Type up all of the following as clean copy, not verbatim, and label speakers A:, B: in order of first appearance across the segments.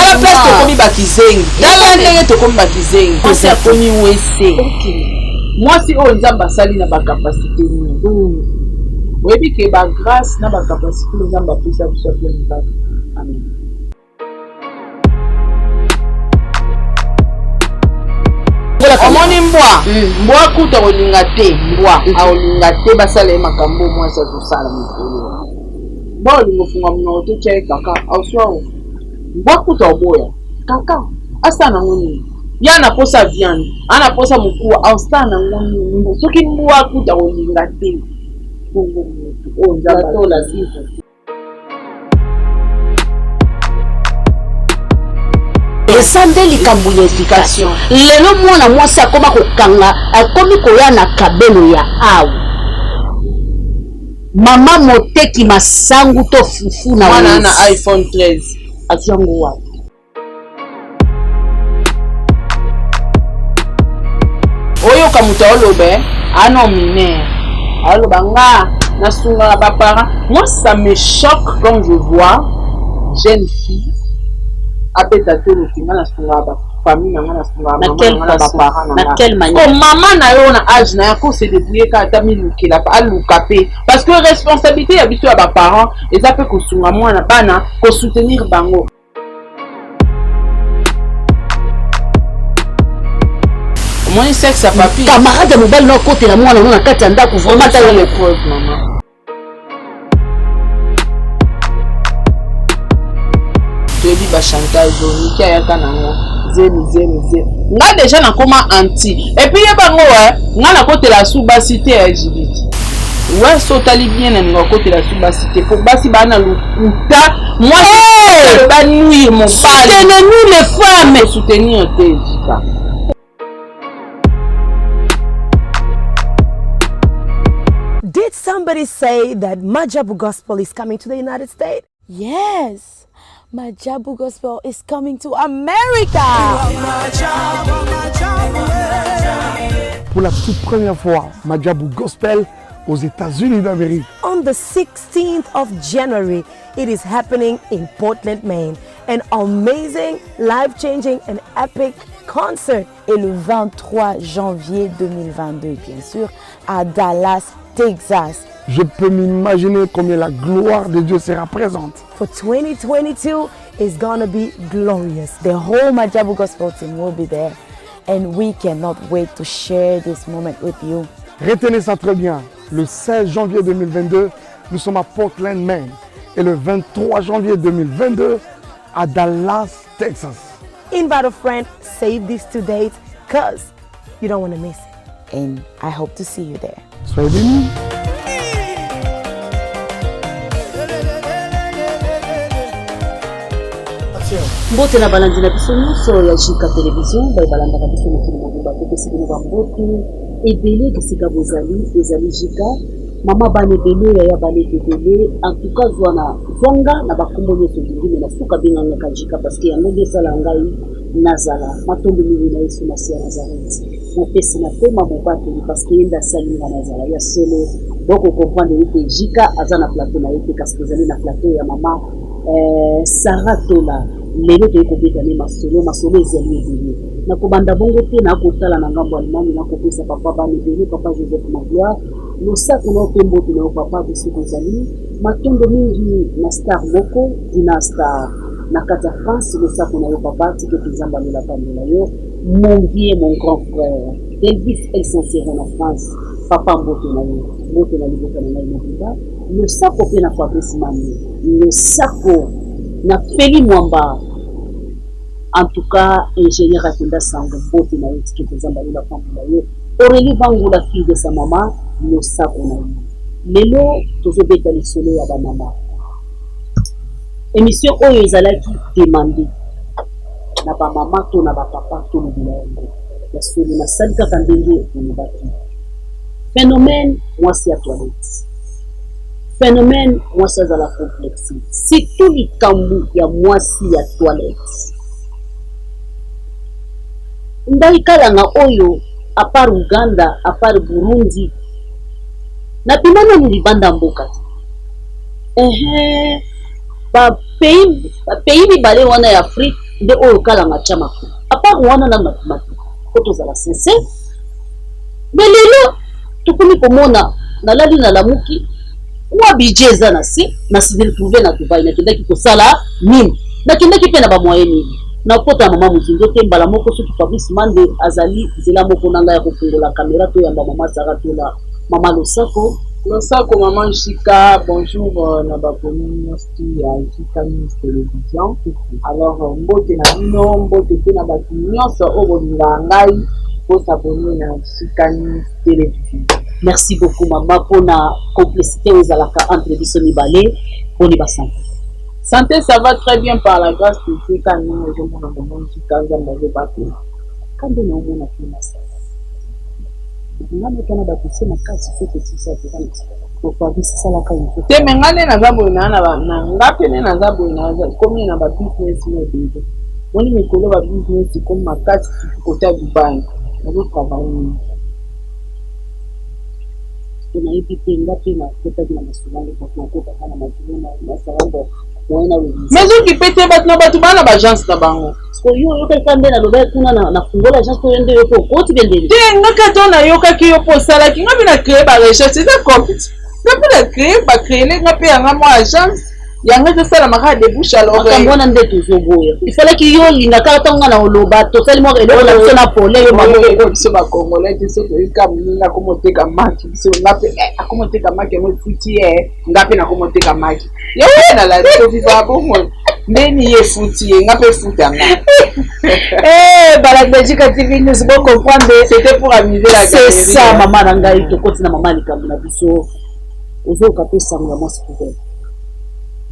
A: Tala place tokomi bakizengi, tala ndenge tokomi bakizengi. Mwasi akomi wese, mwasi oyo Nzambe asali na bacapacité nini? Oyebi ke bagrâce na bacapacité oyo Nzambe apesa biso apeni kaka. Amen. Omoni mbwa, mbwa kuta kolinga te, mbwa akolinga te basala ye makambo mwasi azosala mikolo. Mbwa olinga ofunga monoko te, tya ye kaka auswao. Mbwa kuta oboya kaka asala nango nini? Ya na posa viande, ana posa mokuwa, aosala nango nini? Soki mbwa kuta kolinga te, bongo motu oyo Nzambe.
B: Eza nde likambo ya éducation. Lelo mwana mwasi akoma kokanga, akomi koya na kabelo ya awa, mama moteki masangu to fufu na
A: mwana na iPhone 13, azwi yango wapi? Oyoka moto aoloba ano mineur, aoloba nga nasungaka baparent. Moi, ça me choque quand je vois jeune fille abeta toloki: nga nasungaka bafamille na nga, nasungaka mama na nga na baparent na nga. Ko mama na yo na age na ye ako se débrouiller kaka, ata milukela aluka mpe, parce que responsabilité ya biso ya baparent eza mpe kosunga mwana, bana, kosoutenir bango. Omoni sexe ya papi.
B: Camarade ya mobali na okotela mwana no na kati ya ndako, vraiment ata yo.
A: Preuve, mama. Toyebi bachantage oyo Niki ayaka nango, zemi, zemi, zemi. Nga déjà nakoma anti, et puis yebango e nga nakotela su basi te ya Judith. We so otali bien, na ninga kokotela su basi te, po basi baa na lokuta. Mwasi aloba nuire mobali.
B: Soutenez-nous, les femmes.
A: Soutenir te, Jika.
C: Did somebody say that Majabu Gospel is coming to the United States? Yes, Majabu Gospel is coming to America.
D: Pour la toute première fois, Majabu Gospel aux États-Unis d'Amérique.
C: On the 16th of January, it is happening in Portland, Maine. An amazing, life-changing and epic concert.
E: Et le 23 janvier 2022, bien sûr, à Dallas, Texas.
D: Je peux m'imaginer combien la gloire de Dieu sera présente.
C: For 2022 is gonna be glorious.
E: The whole Majabu Gospel team will be there and we cannot wait to share this moment with you.
D: Retenez ça très bien. Le 16 janvier 2022, nous sommes à Portland, Maine. Et le 23 janvier 2022, à Dallas, Texas.
C: Invite a friend, save these two dates, 'cause you don't want to miss it.
E: And I hope to see you there.
D: Soyez bénis.
B: Mbote na balandi na biso nyonso ya Jika Télévision, baye balandaka biso mokili mobimba. Topesi bino bambote ebele bisika bozali. Ezali Jika, mama bana ebele, yaya baleki ebele. En tout cas, zwa na zwanga na bakombo nyonso olingi, me na suka bengangaka Jika, parce que yango nde esala ngai nazala. Matondo mingi na Yesu Masiya Nazareth, mopesi na pema, mobateli, parce que ye nde asali nga nazala ya solo. Bokocomprendre ete Jika aza na plateau na ye te, kasi tozali na plateau ya mama Sara Tola. Lelo toyei kobeta nde masolo. Masolo ezali ebele, nakobanda bongo te. Nakotala na ngambo ya Allemagne, nakopesa papa bana ebele, papa Joseph Magloire, losako na yo mpe mbote na yo, papa, bisika ozali. Matondo mingi na star moko Dina Star na kati ya France, losako na yo, papa. Tikete Nzambe alola pambola yo, mon vieux, mon grand frère Elvis El Sincero na France. Papa, mbote na yo, mbote na libota na ngai mobimba. Losako mpe na Fabrice Mami, losako na Feli Mwamba. En tout cas, ingénieur akenda sango, mbote na yo. Tikete Nzambe alola pambola yo. Aurélie Vangula, fille de sa mama, losako na yo. Lelo tozobeta lisolo ya bamama. Émission oyo ezalaki demande na bamama to na bapapa, tolobela yango ya solo. Nasali kaka ndenge olobaki. Phénomène mwasi ya toilette, phénomène mwasi azala complexe, surtout likambo ya mwasi ya toilette. Ndai kalanga oyo, à part Uganda, à part Burundi, nabima nanu libanda mboka te. Ehe, bapays mibale wana ya Afrique. Nde oyo kalanga atya makolo. À part wana nanu nabima te. Po tozala sincère. Mais lelo tokomi komona nalali nalamuki mwa budget eza na se na se retrouver na Dubaï nakendaki kosala nini? Nakendaki mpe na ba moyen nini? Nakota na mama Mozindo te mbala moko soki Fabrice Mande azali nzela moko na ngai ya kofungola camera toyamba mama Sarah Tola mama losako.
A: Losako maman JK, bonjour na ba abonnes nionso ya JK News Television. Alors mbote na bino, mbote pe na batu nionso oyo bolingaka ngai, bo s'abonner na JK News Television.
B: Merci beaucoup mama pona complicite oyo ezalaka entre biso mibale, boni ba sante?
A: Sante ça va très bien par la grace de Dieu kaka ndenge ozomona maman JK Nzambe azobatela.
B: Ka nde naomona pe masala. Nga moko na ba dossier makasi faut tosilisa toza na Fabrice salaka info.
A: Te mais nga nde naza boye na na na nga pe nde naza boye na komi na ba business mo ebele. Moni mikolo ba business ekomi makasi surtout côté ya Dubaï. Nazo travailler mingi.
B: Po nayebi te nga pe nakotaki na masolo yango bato nakotaka na masolo na masala bon moyen na
A: Mais ezokipe te bato na bato baa na ba agence na bango.
B: Sikoyo yo oyokaki kaka nde nalobaki kuna na nafungola agence to yo nde yo mpe okoti mpe ndeni?
A: Te nga kaka to nayokaki yo mpo osalaki nga mpe na cree ba recherche eza compte nga mpe na cree ba creele nga mpe yanga mwa agence yango ezosalama kaka de bouche à l'oreille.
B: Makambo wana nde tozoboya. Ifalaki yo olinga kaka ntango nga na oloba tosali mwa eloko na biso na pole yo mama
A: okoti. Biso ba congolais te soki toyoki kaka moninga akoma oteka maki biso nga mpe eh, akoma oteka maki yango efuti ye nga mpe nakoma oteka maki yo nalandi tovivaka bongo. Ndeni ye efuti ye nga pe efuta nga.
B: Eh balandi ya Jika TV News bo comprendre.
A: C'était pour amuser la
B: galerie. C'est ça maman na ngai tokoti na maman likambo na biso. Ozoyoka pe sango ya mwasi poubelle.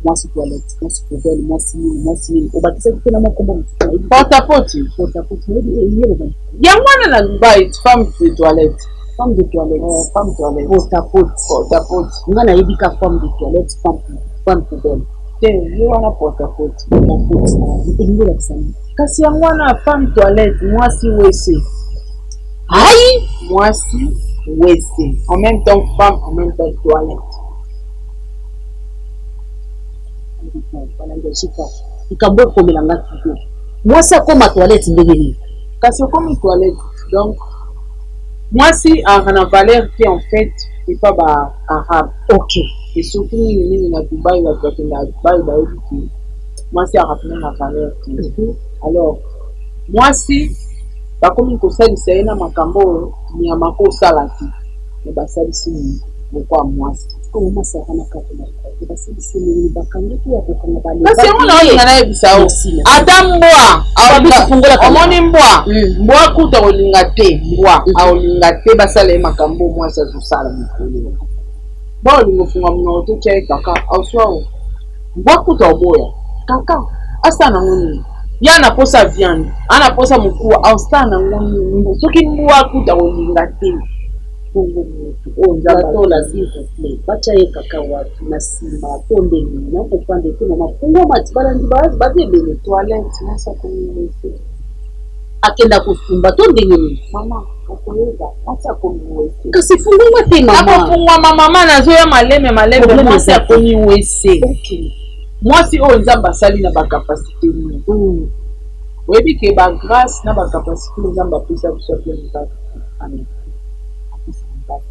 B: Mwasi toilette, mwasi poubelle, mwasi nini, mwasi nini. Obakisaki pe na mwa kombo mosusu
A: nayebi. Porta-potty.
B: Porta-potty nayebi eyebaka.
A: Yango wana na Dubaï femme de toilette.
B: Femme de toilette.
A: Eh, femme toilette.
B: Porta-potty.
A: Porta-potty.
B: Nga nayebi ka femme de toilette, femme femme poubelle.
A: Te, ye wana porta-potty.
B: Porta-potty. Elingi olakisa nini?
A: Kasi yango wana femme toilette, mwasi wese.
B: Aïe!
A: Mwasi wese. En même temps femme, en même temps toilette.
B: Balandi ya Jika, likambo ekomela nga kigo. Mwasi akoma toilette ndenge nini?
A: Kasi okomi toilette, donc mwasi azalaka na valeur te en fait epa ba arabe.
B: Ok.
A: Et surtout mingi mingi na Dubaï, bato bakendaka Dubaï bayebi ke mwasi azalaka mpena na valeur te. Alors mwasi bakomi kosalisa ye na makambo oyo nyama akosala te, mais basalisi lokola mwasi.
B: Oyo mwasi aza na kati na ye, basalisi nini? Bakangaki ya kokanga balobaki
A: Kasi yango naolinga nayebisa yo,
B: Merci, merci.
A: ata mbwa
B: Fabrice, fungola kamera.
A: omoni mbwa, mbwa kutu akolinga te, mbwa akolinga te basala ye makambo oyo mwasi azosala mikolo. Mbwa olinga ofunga monoko te otya ye kaka oswa o mbwa kutu aoboya kaka asala nango nini ye ana posa viande ana posa mokuwa aosala nango nini soki mbwa kutu akolinga te bongo motu oyo nzambe
B: Tola s'il vous plaît batya ye kaka wapi na nsima to ndenge nini na comprendre te mama fungwa mati balandi baza ebele
A: toilette mwasi akomi wese
B: akenda kosumba to ndenge nini
A: mama okoyeba mwasi akomi wese
B: kasi fungwama te mama
A: nakofungwama mama nazoya maleme maleme
B: Problème
A: mwasi
B: eza te.
A: akomi wese
B: Ok.
A: mwasi oyo nzambe asali na bacapacité nini oyebi ke bagrâce na bacapacité oyo nzambe apesa biso ape mibali
B: Amen.
A: apesa mibali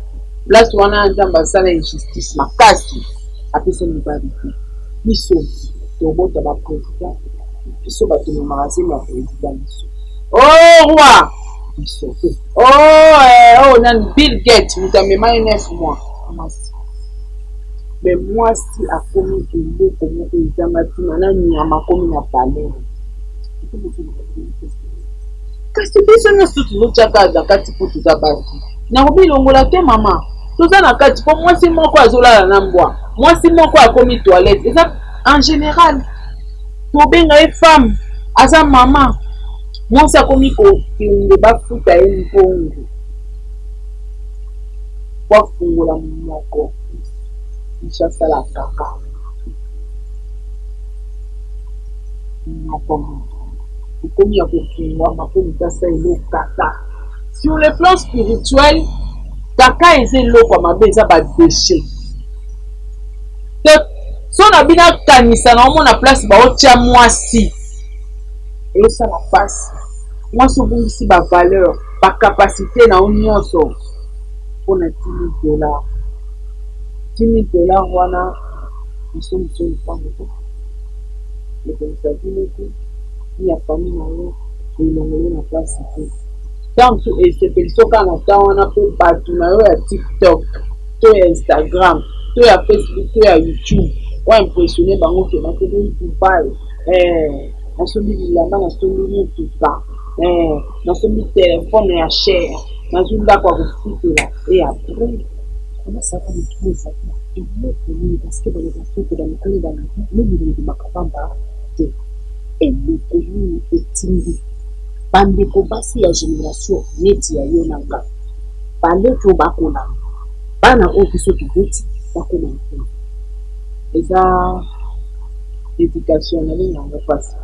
A: place wana nzambe asala injustice makasi apesa mibali te biso tobota baprésident biso bato memaka zemi ya président biso oh roi biso oh, eh, oh nani Bill Gates moto amema ye 9 mois mwasi me mwasi akomi eloko moko ezanga ntina na nyama akomi na valeur kasi biso nyonso tozotyaka na kati mpo toza basi nakobilongola te mama toza na kati mpo mwasi moko azolala na mbwa mwasi moko akomi toilette eza en général tobenga ye femme aza mama mwasi akomi kokende bafuta ye mbongo po afungola monoko biso asala kaka monoko moto ekomi ya kofungwama mpo moto asala eloko kaka sur le plan spirituel kaka eza eloko ya mabe eza badéchet te so na bino akanisa na omona place baotya mwasi. Ezosala mpasi. Mwasi obungisi ba valeur, ba capacité na yo nyonso mpona 10 000 dollars. 10 000 dollars wana esombiso lopango te, ebongisa bino te, ya famille na yo, elongoli na mpasi te. Ntango mosusu esepeliso kaka na ntango wana mpo bato na yo ya TikTok to ya Instagram to ya Facebook to ya YouTube oyo impressionne bango ke nakendeki Dubai, nasombi bilamba, nasombi motuka, nasombi telefone ya cher, nazwi ndako ya kofutela. Et après
B: Nasaka motu ezali eloko nini? Parce que baloba soki bamikolo balobi mobili ebimaka pamba te. Eloko nini etindi bandeko basi ya génération neti ya yo na nga, baleki oyo bakolanda, bana oyo biso toboti, bakoma mikolo?
A: Eza éducation. Nalingi yango mpasi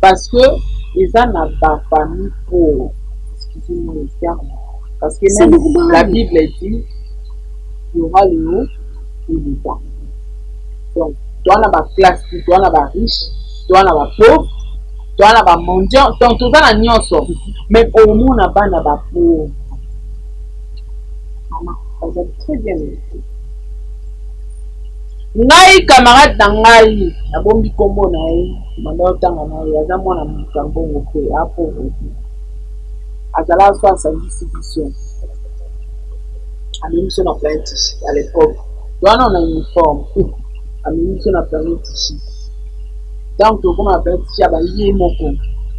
A: parce que eza na bafamille pauvre, excusez-moi le terme, parce que même la Bible dit: il y aura le haut et le bas. Donc toza na baclasse, toza na bariche, toza na bapauvre, toza na bamendiant, donc toza na nyonso. Mais omona bana bapauvre, mama, baza très bien éduqué. Ngai, camarade na ngai, nabombi nkombo na ye, banda otanga na ye, aza mwana moto ya mbongo mpe apauvre te. Azalaka so asangisi biso, amemi biso na Planète Chic. À l'époque towana na uniforme, amemi biso na Planète Chic. Ntango tokóma na Planète Chic, aba ye moko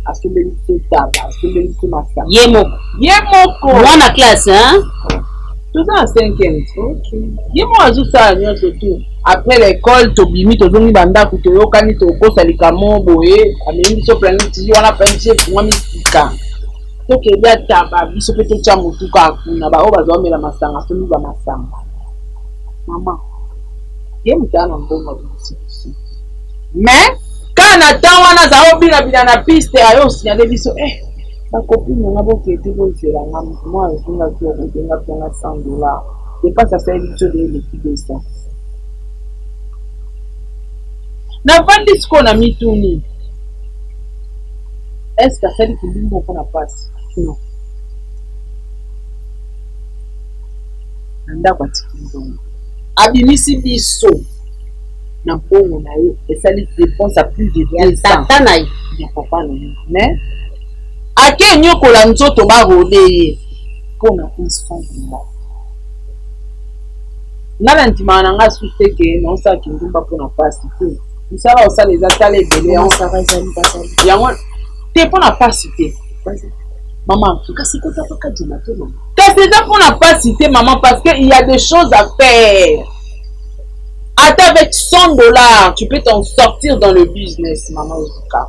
A: asombeli biso taba, asombeli biso masanga.
B: Ye moko?
A: Ye moko.
B: Mwana classe, hein?
A: Toza na cinquième. Ye moko azosala nyonso tout. Après l'école, tobimi, tozongi bandako, toyokani, tokosa likambo boye, amemi biso Planète wana. Planète efungwami sika, tokende ataba biso mpe totya motuka kuna. Baoyo bazwa omela masanga, asombi bamasanga. Mama, ye moto aya na mbongo, abimisi biso. Mais kaka na temps wana azala obinabina na piste, ayo osignale biso: eh, bacopine nanga, bokete, bozela nga. Motu moko azongaki, okobenga mpenga 100 $, dépense asaleli biso de eleki 200. Navandi sikoyo na mituni: est-ce asali kindumba mpo na mpasi? Non. Na ndako atiki mbongo, abimisi biso na mbongo na ye, esali dépense ya plus de 200.
B: Tata na ye?
A: Ya papa na ye. Mais ake enyokola nzoto, barode ye mpona un 100 $. Nga na ndimaka na nga su te ke naosala kindumba mpona mpasi te. Mosala osala eza tala ebele yango te mpona mpasi te, mama.
B: Kasi kotapaka juma te, mama.
A: Kasi eza mpona mpasi te, maman, parce que il y a des choses à faire. Ata avec 100 $, tu peux t'en sortir dans le business, mama. Ozuka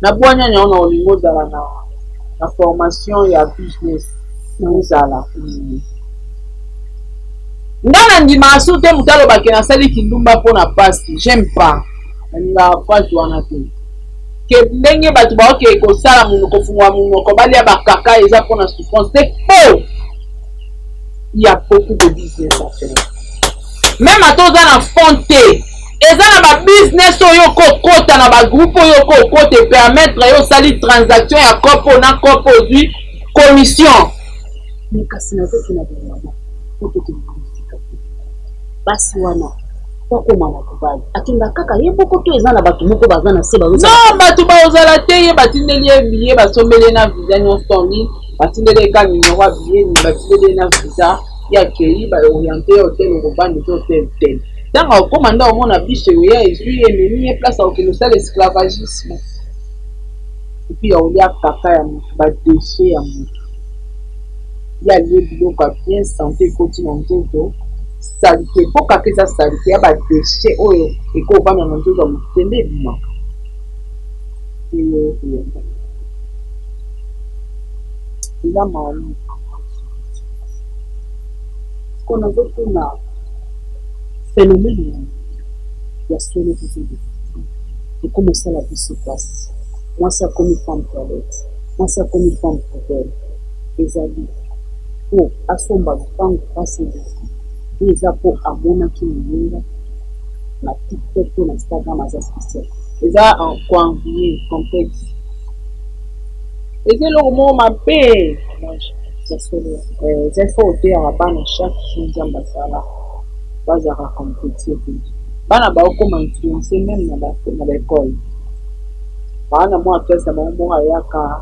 A: na bwanya yango na olingi ozala na formation ya business, ozala. Nga na ndimaka su te moto alobake nasali kindumba mpona pasi. J'aime pas, nalingaka phrase wana te, ke ndenge bato baokee kosala monoko, kofungola monoko, balia bakaka, eza mpona souffrance. C'est faux. Il y a beaucoup de business à faire. Même ata oza na fond te, eza na babusiness oyo okokota, na bagroupe oyo okokota, epermettre yo osali transaction ya kopo na kopo, ozwi commission.
B: Mais kasi nazokina bomama po tokende mosika te. Basi wana bakoma na Dubai, akenda kaka ye moko to eza na bato moko baza na se?
A: Non, bato bazala te. Ye batindeli ye billet, basombeli ye na visa nyonso en ligne, batindeli ye ka numéro ya billet, batindeli ye na visa, ye akei, baoriente ye hotel okovanda eza hotel tel. Ntango akokóma nde omona biso eya, ezwi ye, ememi ye place akokende osala esclavagisme, et puis aolia kaka ya motu, badéchets ya motu. Ye alie biloko ya bien, santé ekoti na nzoto, saleté, mpo kaka eza saleté ya badéchets oyo ekovanda na nzoto ya motu te nde ebimaka. Eza mawa mingi.
B: Ko nazotuna, phénomène wana ya solo tozoloba ekoma osala biso mpasi. Mwasi akomi femme toilette, mwasi akomi femme poubelle, ezali po asomba lopango mpasi eleki to eza mpo amonaki moninga na TikTok to na Instagram aza spécial?
A: Eza koenvie, complexe. Eza eloko moko mabe. Eza faut oteyaka bana chaque jour. Nzambe asala bazalaka complexe te. Bana baokoma influence même na baekole. Baa na mwa classe na bango moko ayaka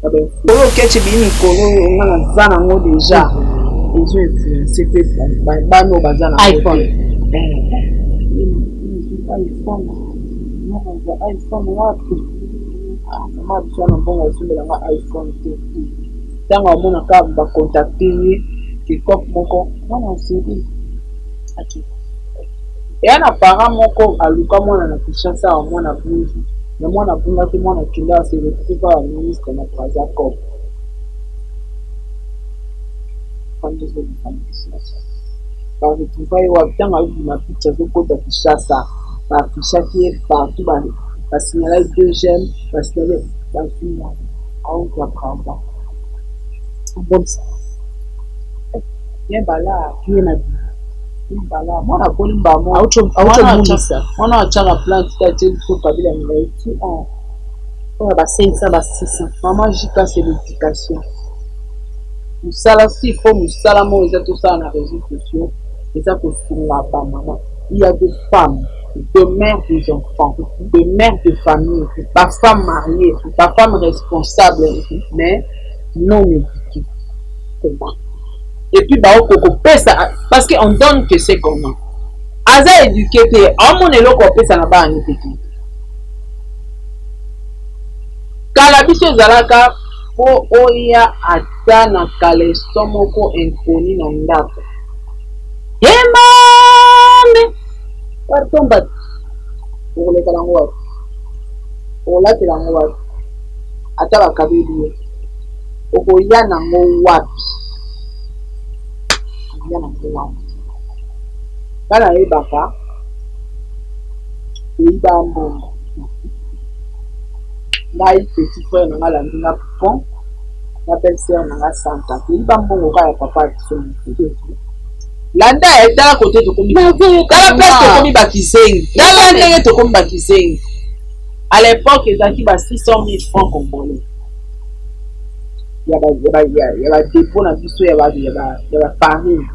A: na baoyo keche bii mikolo oyo nga naza nango déjà, ezo influence mpe bana oyo baza na
B: iPhone.
A: iPhone, nazwa iPhone wapi? Mama biso wana mbongo asombelanga iPhone te. Ntango amonaka bacontacte ye kekope moko mwana oseri eya na parent moko aluka mwana na Kinshasa awa, mwana bungi na mwana abungaki, mwana akenda ase retrouve pa baministre na Braza. Cop Kinshasa baretrouva ye wapi? Ntango abima picha azokota Kinshasa, baaffichaki ye partout, basignalaki deux gemmes, basignale, bazwi mwana auta Braza.
B: Abomisa.
A: Bien bala.
B: Bien na
A: bien bala, mwana akoli mbamo.
B: Automulisa.
A: Mwana atiaka plante te, atie biso kabila milai ti
B: oyo ba 500, ba 600.
A: Mama Jika, c'est l'éducation. Mosala si fo mosala moko eza tosala na réseaux sociaux, eza kosunga bamama. Il y a des femmes, de mères des enfants, de mères de famille, bafemme mariées, bafemme responsable, mais non éduquées.
B: Comment?
A: Et puis baoko kopesa, parce que on donne que c'est comment aza éduqué te, aomona eloko opesa na bana nete te. Kala biso ezalaka mpo oya ata na caleçon moko inconnu na ndako, yemame.
B: Pardon, bato.
A: Okoleka nango wapi? Okolatela yango wapi? Ata bakabeli yo, okoya nango wapi? Okoya nango wapi? Nga nayebaka toyiba mbongo. Ngai, petit frère na nga alandi nga pont na belle sœur na nga Santa, toyiba mbongo kaka ya papa ya biso motu. Landa, tala kote tokomi, tala place tokomi, bakizengi. Tala ndenge tokomi bakizengi. À l'époque ezalaki ba 600 000 francs congolais ya badépôt na biso ya bafarine.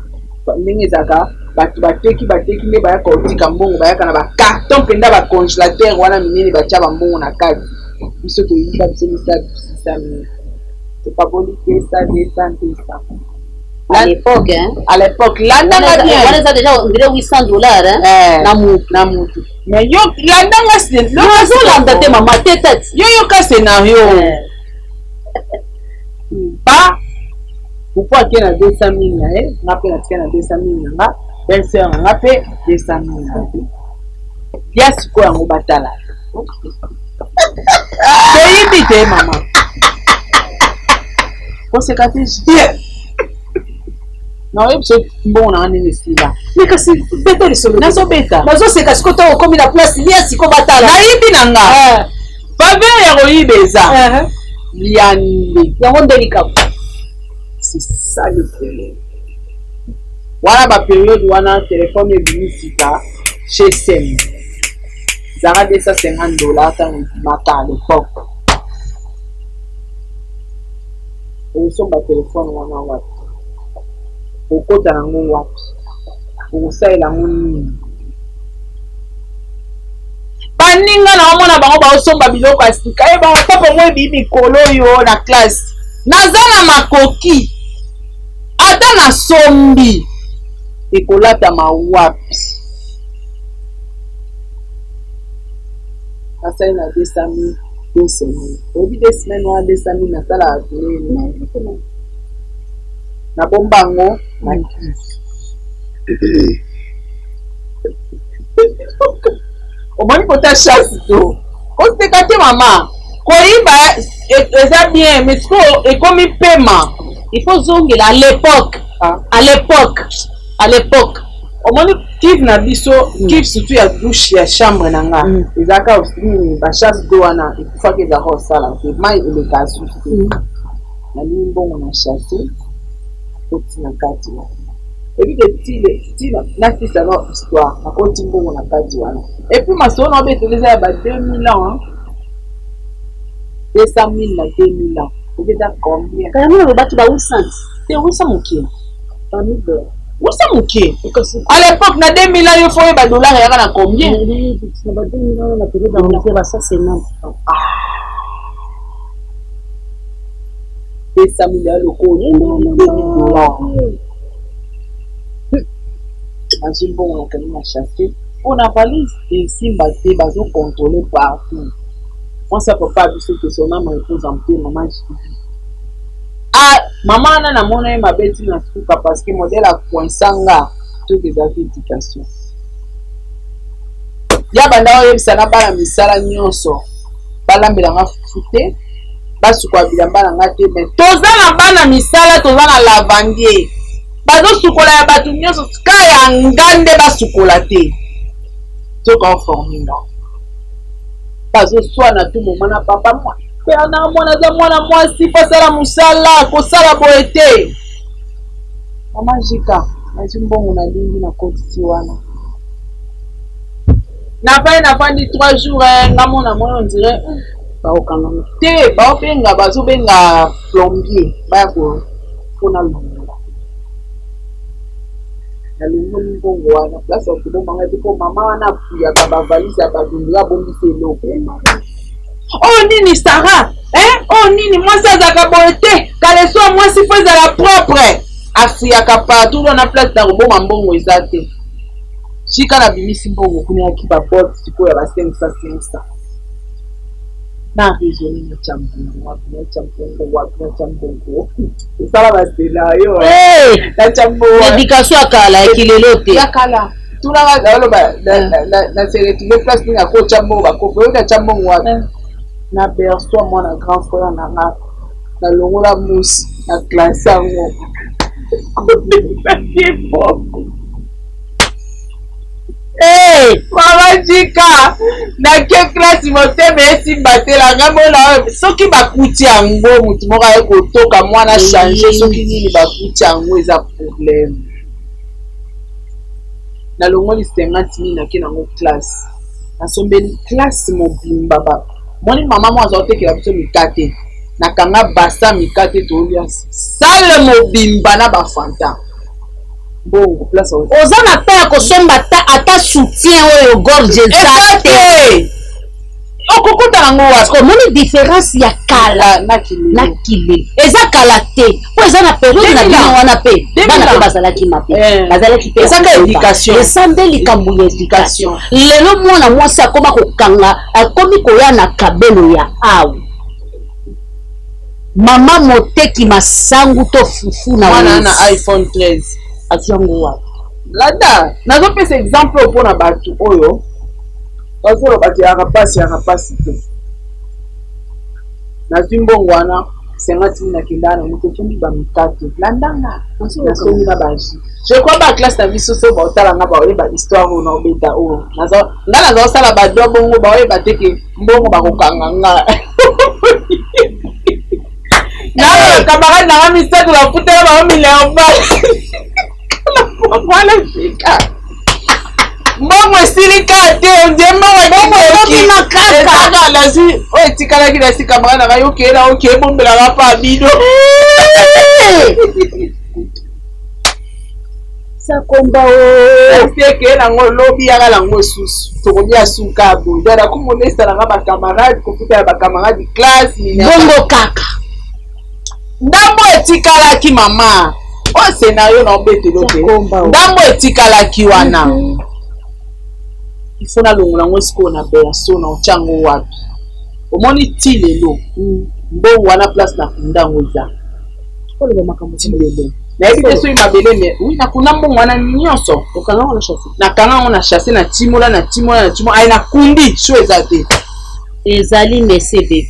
A: Ndenge ezalaka, bato bateki, bateki nde bayaka kotika mbongo, bayaka na bacarton mpenza, bacongélateur wana minene, batya bambongo na kati. Biso toyiba biso misato 600 000, tokaboli 200, 200, 200.
B: À l'époque, hein?
A: À l'époque, landanga bien.
B: Wana eza déjà on dirait 800 $, hein?
A: Eh,
B: na mutu.
A: Na mutu. Mais yo landanga.
B: Nazolanda te, mama, te tete.
A: Yo yoka scénario. Ba popo ake na 200 000 na ye, nga mpe natika na 200 000 na nga, belle sœur na nga mpe 200 000 na ye. Ya sikoyo yango batala, toyibi te mama, koseka te. Naoyebi so mbongo na nga ndenge esila.
B: Me kasi beta lisolo.
A: Nazobeta.
B: Nazoseka siko ntango okomi na place lia siko batala.
A: Nayibi na nga, faveur ya koyiba eza ya nde.
B: Yango nde likambo.
A: C'est ça le problème. Wana bapériode wana telefone ebimi sika chez sem, ezalaka 250 $. Ntango ebimaka à l'époque, okosomba telefone wana wapi? Okota nango wapi? Okosalela yango nini? Baninga na omona bango baosomba biloko ya sika ye bango papa mo ebii mikolo oyo na classe. Naza na makoki, ata nasombi, ekolatama wapi? Nasali na 200 000 2 semaines. Oyebi 2 semaines wana, 200 000 nasalaka kuleni, nabomba yango na cuve. Omoni kota chasse to koseka te mama. Koyiba eza bien, mais sikoyo ekomi pema.
B: Il faut zongela à l'époque.
A: Ah.
B: À l'époque, à l'époque.
A: Omoni cuve na biso, cuve surtout ya douche ya chambre na nga, ezalaka nini, bachasse d'eau wana ekufaki, ezalaka kosala te, mai eleka susu te. Nalingi mbongo na chasse, akoti na kati wana. Ebi ke tile tina na fils alors histoire nakoti mbongo na kati wana et puis masolo na obetela eza ya ba 2000 ans 200 000 na 2000 ans obi eza combien?
B: Kala mona lobaki ba 800
A: te 800 moke
B: ba 1000 dollars
A: 800 moke à l'époque na 2000 ans yo faut oyeba dollar eyaka na combien?
B: Na ba 2000 ans na période ya ba 150 francs.
A: Ah 200 000 ya lokolo 2000 dollars nazwi mbongo nakangi na chasse mpo na valise esimba te bazocontrole partout. Mwasi ya papa ya biso que son ame repose en paix, mama Julie. Ah, mama wana namona ye mabe ti na suka parce que modèle akoinsa nga soki ezalaki éducation ya banda oyebisa na bana misala nyonso balambela nga fufu te, basukola bilamba na nga te, mais toza na bana misala, toza na lavandier bazosukola ya bato nyonso, ka ya nga nde basukola te. Nzoka oforme nga bazoswana tu moma na papa mwa Bernard mwana aza mwana mwasi po asala mosala kosala boye te. Mama Jika nazwi mbongo nalingi nakotisi wana nafandi nafandi 3 jours eh, nga mona mona on dirait
B: baokanga
A: te baobenga bazobenga plombier baya ko mpona longola nalongoli mbongo wana place ya kobomba ngai te mpo mama wana apuyaka bavalise ya badundula abombisi eloko. Oyo nini Sarah eh? Oyo nini mwasi azalaka boye te, kaleso ya mwasi fo ezala propre. Afuyaka partout wana place na kobomba mbongo eza te. Chika nabimisi mbongo kuna yaki ba bote sikoyo ya ba 500 500 na raisonne natya mbongo wapi, natya mbongo wapi, natya mbongo osala bascénario natya mbongo.
B: Éducation ya kala ya kilelo te.
A: Ya kala tunaka oloba na se retrouve place nini akotya mbongo bakopo oyo natya mbongo wapi na berceau mwana grand frère na nga nalongola musi na classe yango mbongo. Mama Jika nake classe motema esimba te na ngai mona soki bakuti yango motu moko aye kotoka mwana change soki nini bakuti yango eza problème. Nalongoli 50 000 nake nango classe nasombeli classe mobimba ba moni mama moko aza kotekela biso mikate nakanga basa mikate tolia sale mobimba na bafanta mbongo place
B: oza na ta ya kosomba ata soutien oyo gorge eza te.
A: Okokota nango wapi?
B: Omoni différence ya kala
A: na
B: kilelo eza kala te po eza na période na bino wana mpe bana mpe bazalaki mabe, bazalaki mpe
A: ezaka éducation,
B: eza nde likambo ya éducation. Lelo mwana mwasi akoma kokanga, akomi koya na kabelo ya awa mama moteki masangu to fufu na
A: mwana na iPhone 13
B: azwi yango wapi?
A: Landa nazopesa exemple oyo mpona bato oyo bazoloba te yaka pasi yaka pasi te. Nazwi mbongo wana 50 000 nakenda na moto osombi bamikate landanga nasombi na baji. Je crois ba classe na biso so baotala nga baoyeba histoire oyo naobeta oyo nga nazosala badwa bongo baoyeba te ke mbongo bakokanga nga na camarade nanga misato bafutela bango minerval wana sika mbongo esili kaka te ondie mbongo
B: kaka
A: nazwi oyo etikalaki na si camarade nanga yo okeye na okeye bombelaka pa bino
B: Sakomba o
A: ekeye nango lobi yaka nango susu tokolia suka boye donc nakomolesa nanga bacamarade kofuta ya bacamarade classe
B: bongo kaka
A: ndambo etikalaki mama oyo scénario na obetelo te ndambo etikalaki wana ifo nalongola yango sikoyo na berceau na otya yango wapi omoni ti lelo mbongo wana place na kunda yango eza ti lelo nayebi te soki mabele me oui nakunda mbongo wana nyonso nakanga yango na chasse na timola na timola na timola aye nakundi so eza te
B: ezali mese bebe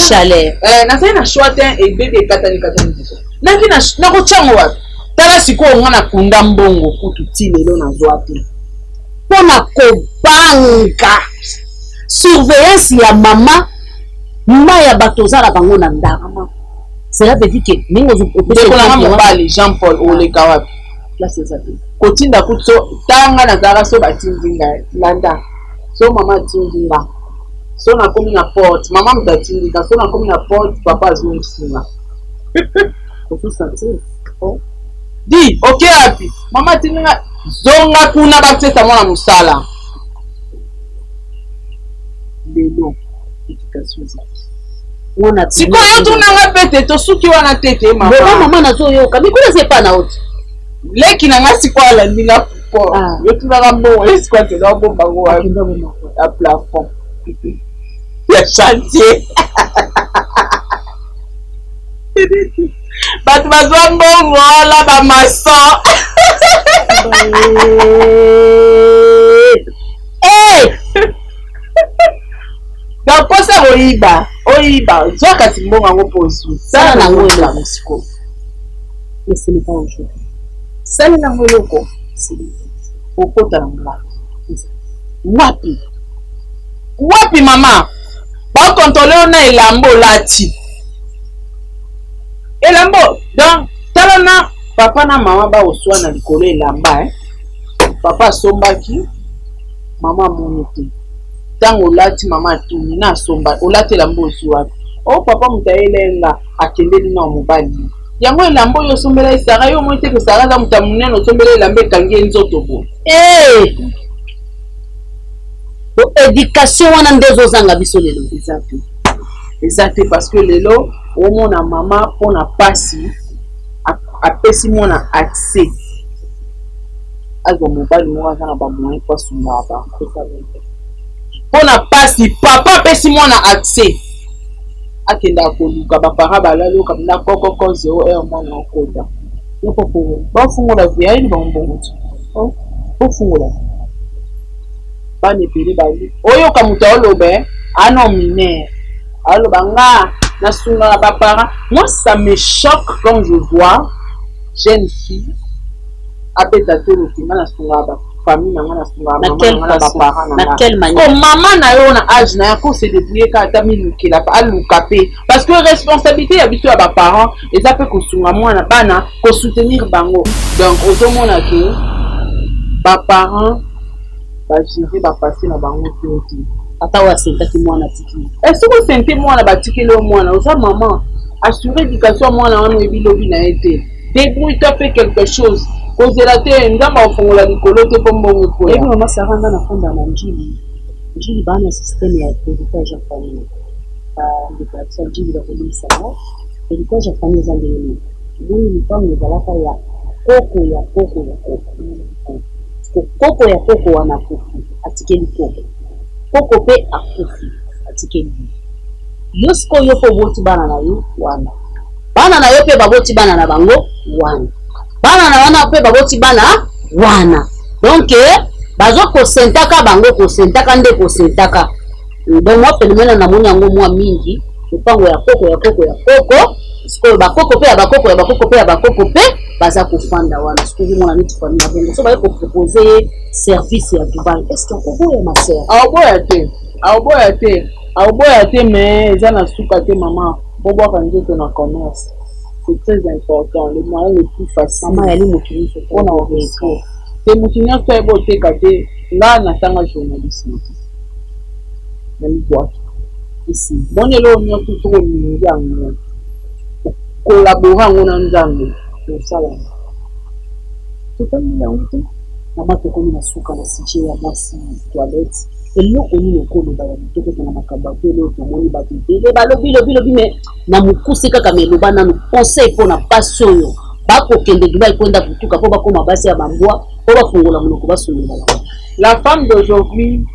B: chaleur
A: nazali na choix te ebebe ekatani katani deja naki nakotya yango wapi tala sikoyo nga nakunda mbongo kutu ti lelo nazwa te
B: mpona kobanga surveillance ya mama ma ya bato oza na bango na ndako. Cela veut dire que ndenge
A: ndeko nanga mobali Jean Paul oleka wapi?
B: Place eza te.
A: Kotinda kutu so tanga nazalaka so batindi ngai landa so mama atindi nga so nakomi na porte, mama moto atindi nga, so nakomi na porte, papa azongisi nga.
B: Ozosentir.
A: Oh. Di oke wapi? Mama atindi nga, zonga kuna batiesa mwana mosala. Lelo éducation eza
B: Mwana.
A: Sikoyo tunanga mpe te, tosuki wana te te.
B: Mama, mama nazoyoka mikolo eza epa na oti.
A: Leki na nga sikoyo alandi nga po.
B: Ah.
A: Yo tunaka mbongo ye sikoyo akenda obomba ngo wapi?
B: Akenda bomba.
A: Ya plafond ya chantier. Bato bazwa mbongo wana, bamaçon.
B: Eh!
A: Donc mposa koyiba, oyiba, zwa kasi mbongo yango mpo ozwi.
B: Sala nango eloko.
A: Yango sikoyo.
B: Mais ce n'est pas aujourd'hui.
A: Salela yango eloko.
B: C'est
A: okota na wapi wapi wapi? Mama bakontrole yo na elamba olati, elamba. Donc tala na papa na mama baoswana likolo elamba, eh? Papa asombaki, mama amoni te. Ntango olati, mama atuni na asomba, olati elamba ozwi wapi? O papa moto ayelenga akendeli na mobali yango elamba oyo osombela ye Sara. Yo omoni te ke Sara aza moto ya monene, osombela elamba ekangi ye nzoto boye?
B: Eh! Bo éducation wana nde ezozanga biso lelo.
A: Eza te, eza te, parce que lelo omona mama mpona pasi apesi mwana accès azwa mobali moko aza na bamoyen mpo asungaka bango. Mpona pasi, papa apesi mwana accès akendaka koluka baparent balali oyo na kokoko 0 heure, mwana okota bafungola vie, ayeli bango mbongo ti ofungola. Bana ebele bali oyoka moto aoloba ano mineur, aloba nga nasungaka baparent. Moi, ça me choque quand je vois jeune fille abeta toloki: nga nasungaka bafamille na nga, nasungaka mama na nga na baparent na nga. Ko mama na yo na age na ya ko se débrouiller kaka, ata milukela aluka mpe, parce que responsabilité ya biso ya baparent eza mpe kosunga mwana, bana, kosoutenir bango. Donc ozomona ke baparent bagere bapase na bango te te.
B: Ata oyo asentaki mwana atiki.
A: Soki osente mwana, batikeli yo mwana, oza mama, assure éducation ya mwana wana. Oyebi lobi na ye te. Débrouille toi, fais quelque chose. Kozela te Nzambe akofongola likolo te mpo mbongo ekoya.
B: Ebi mama Sara, nga nafanda na Njili. Njili baa na système ya héritage ya famille. Bandeko ya biso ya Njili bakolimisa ngo. Héritage ya famille eza ndenge nini? Omoni, lupango ezalaka ya koko ya koko ya koko. Koko ya koko wana akufi, atikeli koko. Koko mpe akufi, atikeli yo. Sikoyo yo mpe oboti bana na yo wana, bana na yo mpe baboti bana na bango wana, bana na wana mpe baboti bana wana. Donc baza kosentaka bango, kosentaka nde kosentaka. Donc mwa phénomène namoni yango mwa mingi, lopango ya koko ya koko ya koko. Sikoyo bakoko mpe ya bakoko ya bakoko mpe ya bakoko mpe baza kofanda wana. Sikoyo ozomona neti famille na bongo, so baye kopropose ye service ya Dubai, est ce que akoboya, ma sœur?
A: Aoboya te, aoboya te, aoboya te, mais eza na suka te. Mama, bobwaka nzoto na commerce, c'est très important, le moyen le plus facile.
B: Mama yali motu nyonso.
A: Mpona koréussir te, motu nyonso ayeba oteka te. Nga natanga journalisme te, na mibwaki.
B: Esi.
A: Moni eloko nyonso, soki olingi yango, kolabore yango na Nzambe, osala yango.
B: Totangi yango te. Mama, tokomi na suka na sujet ya mwasi toilette. Eloko nini okoloba ya kitoko na makambo ya tele oyo tomoni bato ebele balobi lobi lobi? Me na mokuse kaka, me eloba nanu conseil mpona basi oyo bakokende Dubai mpo kutuka, mpo bakóma basi ya bambwa, mpo bafungola monoko basundola bango.
A: La femme d'aujourd'hui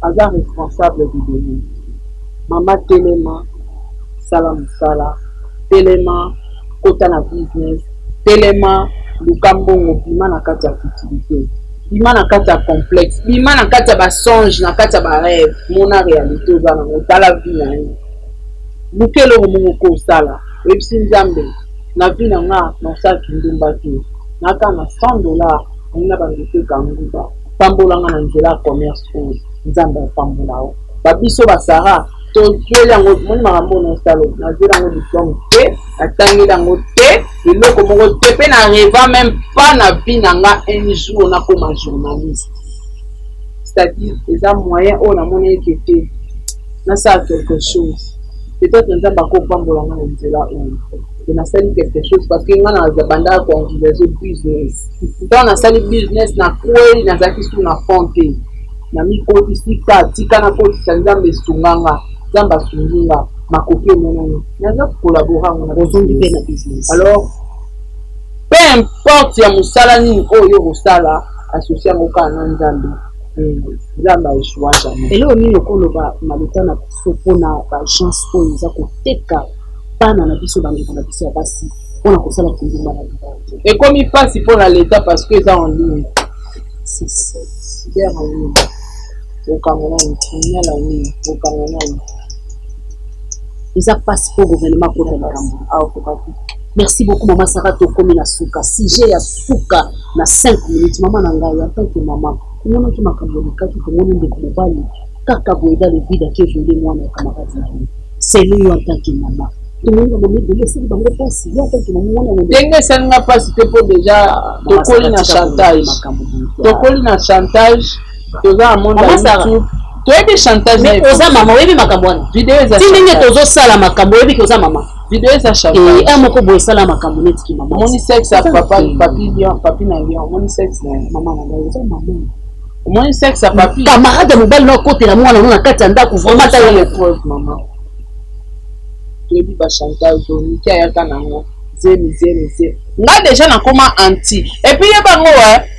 A: aza responsable du demain. Mama, telema, sala mosala, telema, kota na business, telema, luka mbongo, bima na kati ya futilité, bima na kati ya complexe, bima na kati ya basonge, na kati ya barêve. Mona réalité oza nango, tala vie na yo, luka eloko moko kosala. Oyebisi Nzambe: na vie na nga nasalaki ndumba te, naka na 100 $, nangi na bandoteka nguba, pambolanga na nzela ya commerce oyo. Nzambe apambola yo. Babiso basara tozweli yango. Moni makambo oyo nasalo, nazweli yango diplôme te. Natangeli yango te, eloko moko te, mpe na reva même pas na vie na nga un jour nakoma journaliste. C'est-à-dire eza moyen oyo namoni eke te nasala quelque chose, peut-être Nzambe akopambola nga na nzela oyo e nasali quelque chose, parce que nga na bandaka koenvisage business. Ntango nasali business, nakweli, nazalaki su na fond te, namikotisi ka tika nakotisa. Nzambe esunga nga, Nzambe asungi nga, makoki emonani, naza kocollaborer yango na
B: Ozongi mpe na business.
A: Alors, peu importe ya mosala nini oyo kosala, associe yango kaka na Nzambe. Nzambe aéchoua jamais.
B: Eloko nini okoloba na leta na biso mpona baagence oyo eza koteka bana na biso, bandeko na biso ya basi, mpona kosala kindumba na libala?
A: Ekomi mpasi mpona leta parce que eza en ligne, cyber en ligne. Okanga nani? Criminel en ligne, okanga nani?
B: Eza mpasi mpo gouvernement akota likambo.
A: Aokoka te.
B: Merci beaucoup, mama Sara. Tokomi na suka, sujet ya suka na 5 minutes. Mama na ngai, en tant que mama, omonaki makambo elekaki. Tomoni ndeko mobali kaka boye dans le vide ake violer mwana ya camarade na ye. Selo yo en tant que mama, tomoni bamama ebele esali bango mpasi. Yo en tant que mama, omoni yango?
A: Ndenge esalinga mpasi te, mpo déjà tokoli na chantage, tokoli na chantage, toza na monde ya YouTube, toyebi chantage.
B: Mais oza mama, oyebi makambo wana.
A: Video eza
B: Ti ndenge tozosala makambo, oyebi ke oza mama.
A: Video eza chantage.
B: Un moko boye esala makambo neti ki mama.
A: Omoni sexe ya papa, papi lion, papi na lion, omoni sexe na ye?
B: Mama na ngai, oza mama.
A: Omoni sexe ya papi?
B: Camarade ya mobali no akotela mwana no na kati ya ndako, vraiment, ata
A: yo preuve, mama. Toyebi bachantage oyo miki ayaka nango, zemi, zemi, zemi. Nga déjà nakoma anti. Et puis yebango,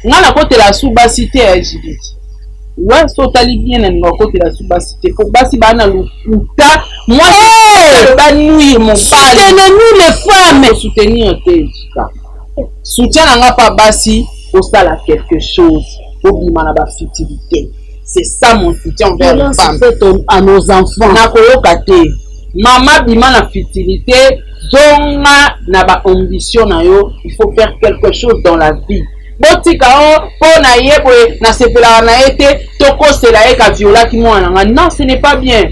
A: nga nakotela su basi te ya Judith. We so otali bien, na ninga kokotela su basi te, po basi baa na lokuta. Mwasi banuire mobali.
B: Soutenez-nous, les femmes.
A: Soutenir te, jika soutien na nga mpa basi, osala quelque chose, obima na bafutilité. C'est ça mon soutien envers les femmes.
B: Faite à nos enfants.
A: Nakoyoka te. Mama, bima na futilité, zonga na baambition na yo. Il faut faire quelque chose dans la vie. Botika o mpo na ye boye, nasepelaka na ye te, tokosela ye kaviolaki mwana na nga. Non, ce n'est pas bien.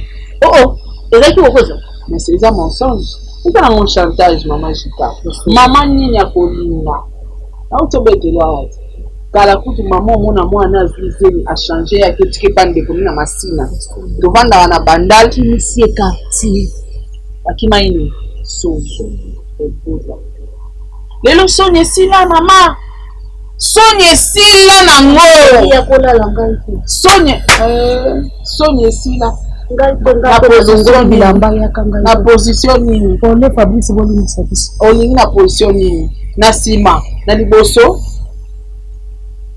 B: Oh oh, ezalaki kokoza.
A: Mais c'est eza mensonge, eza nango chantage. Mama Jika, mama nini akolinga auti obetelo awa te? Kala kutu, mama, omona mwana azwi zemi, achange, yaki otiki epa ndeko na Masina, tovandaka na Bandal.
B: Kimisi quartier.
A: Akima nini? Soni ebota. Lelo soni esila, mama, soni esila nango.
B: Ya kolala ngai te.
A: Soni, soni esila.
B: Ngai mpe, ngai mpe nalongoli bilamba, yaka ngai.
A: Na position nini?
B: Ole Fabrice, bolimbisa biso.
A: Olingi na position nini? Na nsima, na liboso?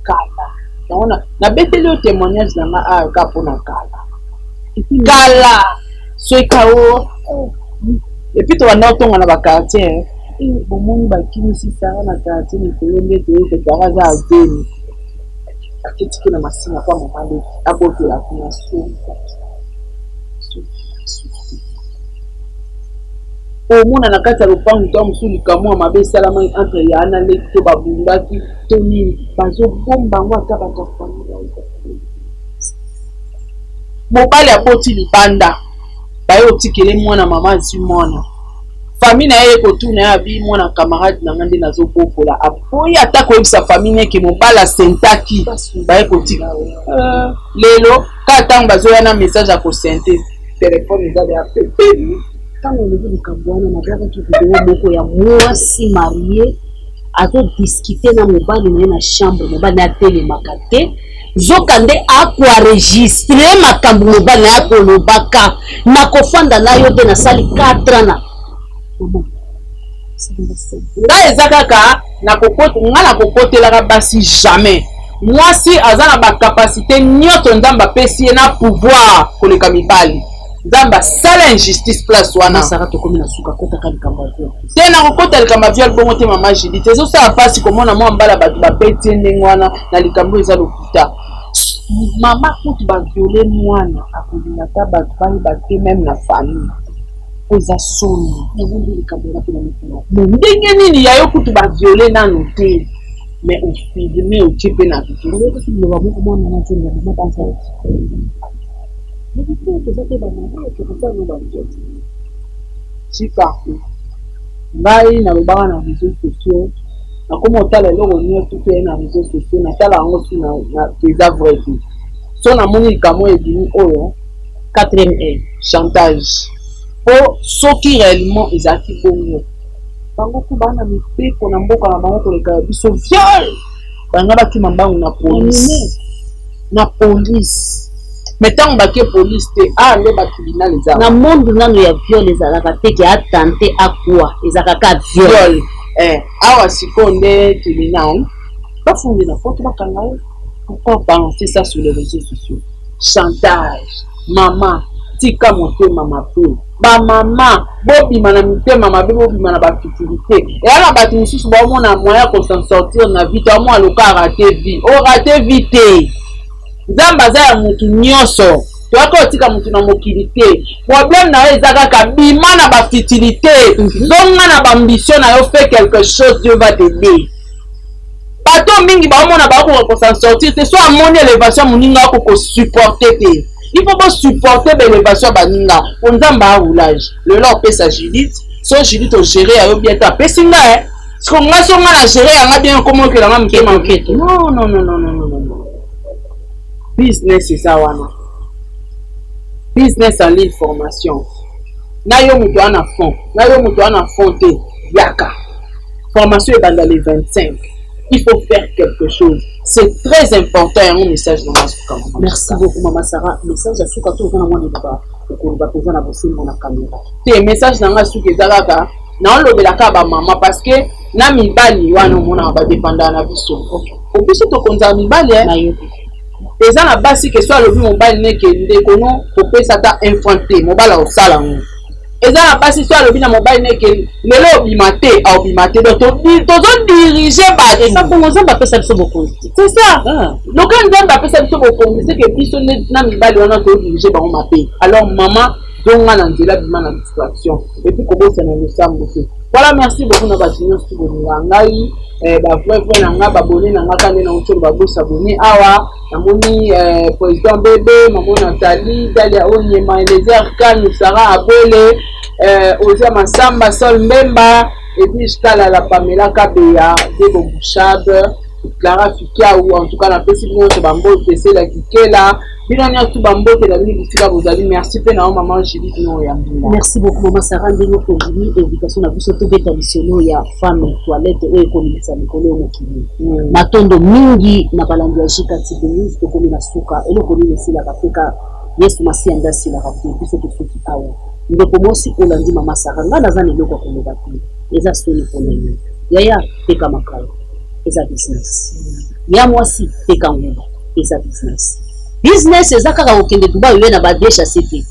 A: Kala yango nabeteli yo témoignage na nga awa kaka mpona kala kala. Soki o et puis tobanda kotonga na baquartier, bomoni bakimisi Sara na quartier mikolo nde toye Sara aza azemi, aketiki na Masina mpa mama leki, abotela kuna. Soni, omona na kati ya lopango to mosusu likambo ya mabe esalamaki entre ya na leki to babundaki to nini, bazobomba yango. Ata bato ya famille, mobali aboti libanda, baye otikele mwana, mama azwi mwana, famille na ye ekotuna ye, abi mwana camarade na nga nde nazobokola. Aboyi ata koyebisa famille neke mobali asentaki, baye kotika. Lelo kaka ntango bazoya na message ya kosente, telefone eza ya pepeni.
B: Ntango olobi likambo wana, nabwakaki video moko ya mwasi mariée azodiscuter na mobali na ye na chambre. Mobali na ye atelemaka te, zoka nde akoenregistrer makambo mobali na ye akolobaka: "Nakofanda na yo te, nasali 4 ans na
A: Ngai eza kaka ngai nakokotelaka basi jamais. Mwasi aza na bacapacité nyonso Nzambe apesi ye na pouvoir koleka mibali. Nzambe asala injustice place wana.
B: Sara, tokomi na suka, kotaka likambo ya viol.
A: Te, nakokota likambo ya viol bongo te, mama Judith. Ezosala mpasi komona mwa mbala bato babeti ye ndenge wana na likambo eza lokuta. Mama kutu baviole mwana, akolinga ata bato bayeba te, même na famille, po eza soni.
B: Yango nde likambo wana mpona mituna.
A: Ndenge nini ya yo kutu baviole nano te, mais ofilme, otie mpe na video?
B: Oyokaki liloba moko mwana nazonga, mama banza yebi te, toza te bamama, tokotia no banzoto.
A: Tika. Ngai nalobaka na réseaux sociaux, nakoma otala eloko nyonso to na réseaux sociaux, natala yango si eza vrai te. So namoni likambo ebimi oyo,
B: quatrième œil.
A: Chantage. Po soki réellement ezalaki bongo, bango ku baa na mibeko na mboka na bango koleka ya biso. Viol, banga bakima mbangu na police, na police. Mais ntango bake police te, ah, nde batribunal eza.
B: Na monde nano ya viol ezalaka te ke atente akwa, ezalaka ka viol.
A: Viol, eh, awa sikoyo nde tribunal bafundi na foto, bakanga ye. Pourquoi balancer ça sur les réseaux sociaux? Chantage. Mama, tika motema mabe. Bamama, bobima na mitema mabe, bobima na bafutilité. Eya na bato mosusu baomona moyen ko s'en sortir na vie te, omona loka raté vie. Oraté vie te. Nzambe aza ya motu nyonso. Toyaka otika motu na mokili te. Problème na yo eza kaka bima na bafutilité, zonga na baambition na yo, fais quelque chose, Dieu va t'aider. Bato mingi baomona bakoka ko s'en sortir te. So amoni élévation moninga, akokosupporte te. Il faut bosupporte baélévation ya baninga, po Nzambe aroulage. Lelo opesa Judith, so Judith ogere ya yo bien te, apesi nga e siko nga, so nga na gere yanga bien, okoma okelanga motema. Non, non, non, non, non, non, non. Business eza wana, business en ligne, formation na yo. Moto wana fond na yo, moto wana fond te, yaka formation ebanda le 25. Il faut faire quelque chose, c'est très important. Yango message na nga suka.
B: Merci beaucoup, mama Sara. Message ya suka to oza na mwana eloba, okoloba mpenza na bosembo na caméra.
A: Te, message na nga suka eza kaka naolobelaka bamama, parce que na mibali wana omonaka badépendaka na biso. Po biso tokonzaka mibali, eza na basi ke so alobi mobali neke ndeko no kopesa ata un franc te, mobali akosala yango. Eza na basi so alobi na mobali neke lelo obima te, aobima te. Donc tozodirige bato.
B: Eza bongo, Nzambe apesa biso bokonzi.
A: C'est ça. Loka Nzambe apesa biso bokonzi, c'est que biso na mibali wana todirige bango mabe. Alors mama, zonga na nzela, bima na distraction, et puis kobosana losambo te. Voilà, merci beaucoup na bato nyonso bolinga ngai, bavrai vrai na ngai, babone na ngai ka nde nauti oloba, bosabone awa. Namoni président bebe, mamo Nathalie, Dalia Onyema, Elezer Kanu, Sara Abwele, Ozia Masamba, Sol Mbemba, Edwige Kalala, Pamela Kabeya, Debo Bouchab, Clara Fikiau. En tout cas, napesi bino nyonso bambote. Esela Kikela, bino nyonso bambote na bino bisika bozali. Merci mpe na yo, mama Judith no Yambinga.
B: Merci beaucoup, mama Sara, ndenge ondimi invitation na biso tobeta lisolo ya femme toilette oyo ekomimisa mikolo ya mokili. Matondo mingi na balandi ya Jika TV News. Tokomi na suka. Eloko nini esilaka te? Ka Yesu Masiya nde asilaka te. Biso tosuki awa. Ndeko mwasi, olandi mama Sara, ngai naza na eloko ya koloba te. Eza soni mpona yo. Yaya, teka makalo, eza business. Ya mwasi, teka nguba, eza business. Business eza kaka kokende Dubai oye na badechase te.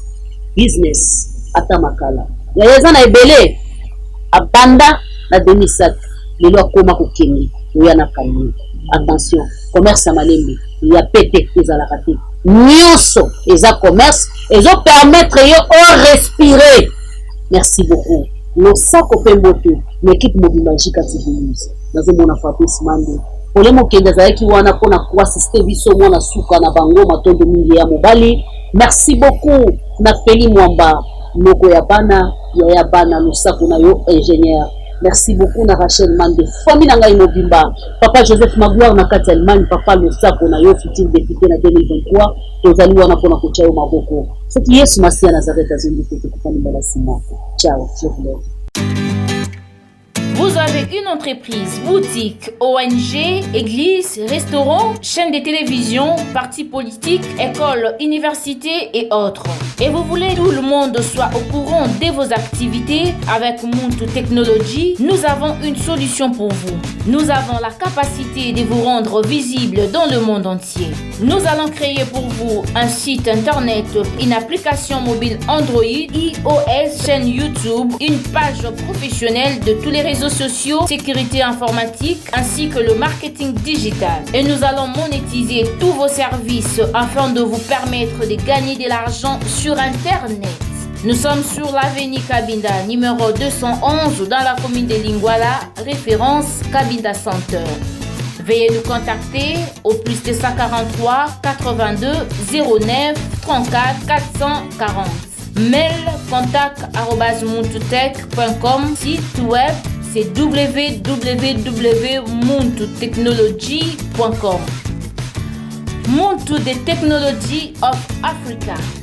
B: Business ata makala, yaya, eza na ebele. Abanda na 2007, lelo akóma kokende oya na camion. Attention, commerce ya malembe ya pete ezalaka te. Nyonso eza commerce, ezopermettre yo orespirer. Merci beaucoup, losako mpe mbote na équipe mobimba Jika TV News. Nazomona Fabrice Mande Pole Mokende azalaki wana mpona koassiste biso, mwana suka na bango. Matondo mingi ya mobali. Merci beaucoup na Feli Mwamba, moko ya bana ya bana. Losako na yo, ingénieur. Merci beaucoup na Rachel Mande, famille na ngai mobimba, papa Joseph Magloire na kati ya Allemagne. Papa, losako na yo. Futur député na 2023, tozali wana mpona kotia yo maboko. Soki Yesu Masiya Nazareth azongi te, tokutani mbala nsima. Ciao, je vous love.
F: Vous avez une entreprise, boutique, ONG, église, restaurant, chaîne de télévision, parti politique, école, université et autres. Et vous voulez que tout le monde soit au courant de vos activités? Avec Muntu Technology, nous avons une solution pour vous. Nous avons la capacité de vous rendre visible dans le monde entier. Nous allons créer pour vous un site internet, une application mobile Android, iOS, chaîne YouTube, une page professionnelle de tous les réseaux sociaux, sécurité informatique ainsi que le marketing digital. Et nous allons monétiser tous vos services afin de vous permettre de gagner de l'argent sur Internet. Nous sommes sur l'avenue Kabinda, numéro 211, dans la commune de Lingwala, référence Kabinda Center. Veuillez nous contacter au plus 243 82 09 34 440. Mail contact arobase muntutech.com. Site web c'est www.muntutechnology.com. Muntu the Technology of Africa.